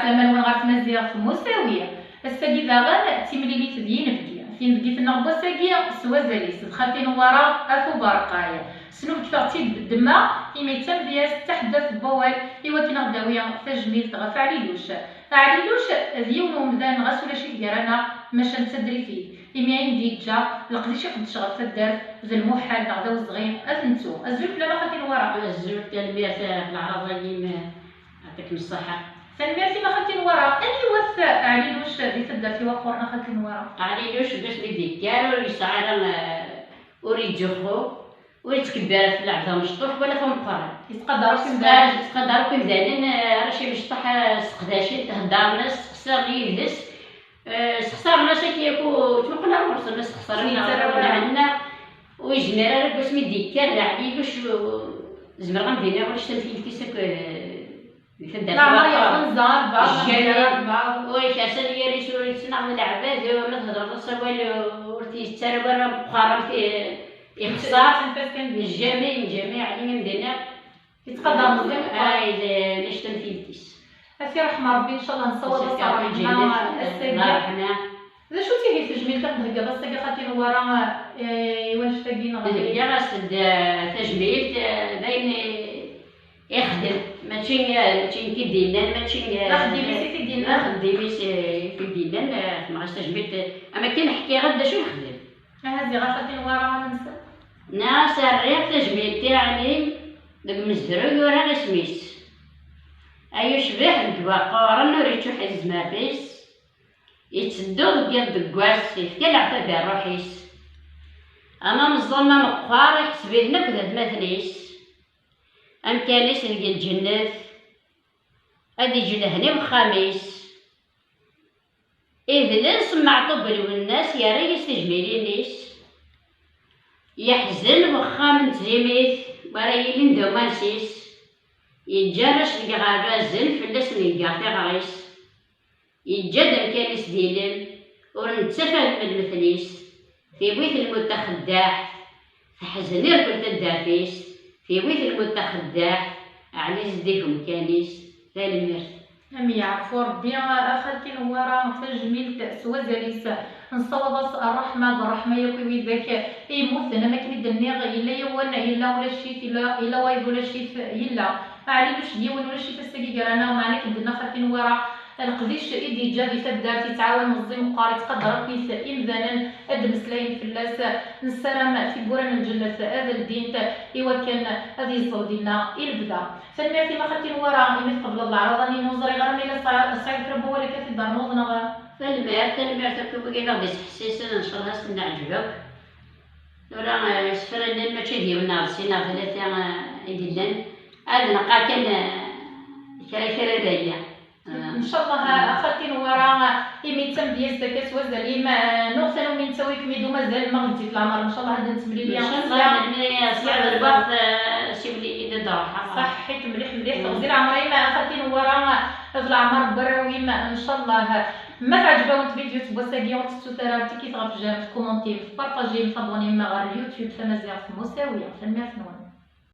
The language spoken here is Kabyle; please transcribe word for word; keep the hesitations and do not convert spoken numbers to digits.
Aman ɣer tmaziɣt musawi. Ass-agi daɣen d timlilit d yinebgi. Tinebgit-nneɣ n wass-agi s wazal-is d xalti Newwara At Uberqay. Snubget-aɣ-tt-id beddemma, imi d tamedyazt d taḥeddat n wawal, i wakken ad d-tawi tajmilt ɣef Ɛliluc. Ɛliluc d yiwen umdan ɣas ulac-it gar-aneɣ, maca netta diri-t-id. Imi ayen d-yeǧǧa, leqdic iqeddec ɣef taddart, d lmuḥal neɣ d awezɣi ad t-nettu. Azul fell-am a xalti Newwara. Azul, tanemmirt ɣef leɛraḍ-agi-m. Yɛṭikem ṣṣeḥḥa. Tanemmirt-im a xalti Newwara. Aniwa-t Ɛliluc di taddart-iw aqquren a xalti Newwara? Ɛliluc seg wasmi d-yekker ur yesɛi ara, eh, ur yettzuxxu, ur yettkebbir ɣef lɛebd amecṭuḥ wala ɣef umeqqran. Yettqadar akk imdanen. Yettqadar akk imdanen, eh, arrac imecṭaḥ, eh, sseqdacen-t, heddren-as, sexsiren yid-s, eh, sexsaren-as akk yakk, ur ttmuqul ara ɣur-sen, ma sexsaren neɣ nɛenna. Ur yezmir ara deg wasmi d-yekker d Ɛliluc, zemreɣ ad m-d-iniɣ ulac tamtilt-is akk, eh, di taddart. Leɛmer yerɣenza albeɛḍ, jamais. Albeɛḍ. Ur yekres anyir-is, ur yettnaɣ d leɛbad, ma thedreḍ-as awal, ur t-yettarra wara meqqar, am t-, ixṣer. Jamais, jamais, ɛni am d-iniɣ. Yettqadar Meẓyan meqqar. Ay, d, ulac tamtilt-is. Ad t-yerḥem Ṛebbi, ncallah nessawaḍ-as ṛṛeḥma ass-agi. Ṛṛeḥma. D acu-tt ihi tejmilt i d-theggaḍ ass-agi a xalti Newwara, eh, i wannect-agi neɣ? Heggaɣ-as-d, eh, tajmilt, eh, d ayen i, ixdem, mačči, eh, mačči nekk i d-yennan, mačči, eh, d axeddim-is i t-id-yennan? D axeddim-is, eh, i t-id-yennan, eh, xedmeɣ-as tajmilt, eh, am akken ḥkiɣ-d d acu yexdem. Aha ziɣ a xalti Newwara ad nemsel. Nniɣ-as rriɣ tajmilt i Ɛli deg umezruy ura isem-is. Ay ucbiḥ deg ibaquren ur yettuḥ i tezmert-is, yetteddu deg yiḍ deg wass, yefka leɛtab i ṛṛuḥ-is. Ama meẓẓi ama meqqar, iḥseb-iten akk d atmaten-is. Amkan-is deg lǧennet, ad iǧǧ lehna i wexxam-is. Idles Meɛṭub Lwennas yerra-yas tijmilin-is. Yeḥzen wexxam n tdimit wara yilin d amansis. Yeǧǧa arrac deg iɣerbazen fell-asen yeggar tiɣri-s. Yeǧǧa-d amkan-is d ilem, ur nettaf ara lmetl-is. Tiwit lmut taxeddaɛt, teḥzen irkul taddart-is. Tiwit lmut taxeddaɛt, Ɛli zeddig umkan-is. Tanemmirt. Am yeɛfu Rebbi, a xalti Newwara, tajmilt s wazal-is. Nessawaḍ-as ṛṛeḥma d ṛṛeḥma yakk i widak i yemmuten, am akken i d-nniɣ, yella yiwen, yella ulac-it, yella, yella wayeḍ ulac-it, yella. Ɛli Luc d yiwen ulac-it ass-agi gar-aneɣ, meɛna akken d-tenna xalti Newwara, leqdic i d-yeǧǧa di taddart, yettɛawan meẓẓi meqqar, yettqadar akkit imdanen, ad d-mmeslayen fell-as. Nessaram tiwwura n lǧennet ad ldint i wakken ad yeẓẓel dinna i lebda. Tanemmirt-im a xalti Newwara imi tqebleḍ leɛraḍa-nni, ur ẓriɣ ara ma yella tesɛiḍ, tesɛiḍ kra n wawal akka ad t-id-ternuḍ neɣ? Tanemmirt, tanemmirt akk i wigi i ɣ-d-ittḥessisen, ncallah ad sen-neɛǧeb akk. Tura, eh, isefra-nni mačči d yiwen neɣ d sin neɣ tlata, eh, i yellan. Ad neqqar kan, eh, kra kra d aya. Ncallah a xalti Newwara, imi d tamedyazt akka s wazal-im, eh, nuɣ tanumi nettawi-kem-id umazal ma ɣ-d-ttif leɛmer, ncallah ad nettemlili. Ncallah, melmi tesɛiḍ lweqt, eh, siwel-iyi-d ad d-ruḥeɣ. Ṣaḥḥit mliḥ mliḥ, teɣzi leɛmer-im a xalti Newwara, d leɛmer n warraw-im, ncallah. Ma teɛǧeb-awen tvidyut n wass-agi, ur tettut ara tikit ɣef j'aime, tkumantim, tpartajim, tabonnim ɣer YouTube Tamaziɣt Musawi. Tanemmirt-nwen.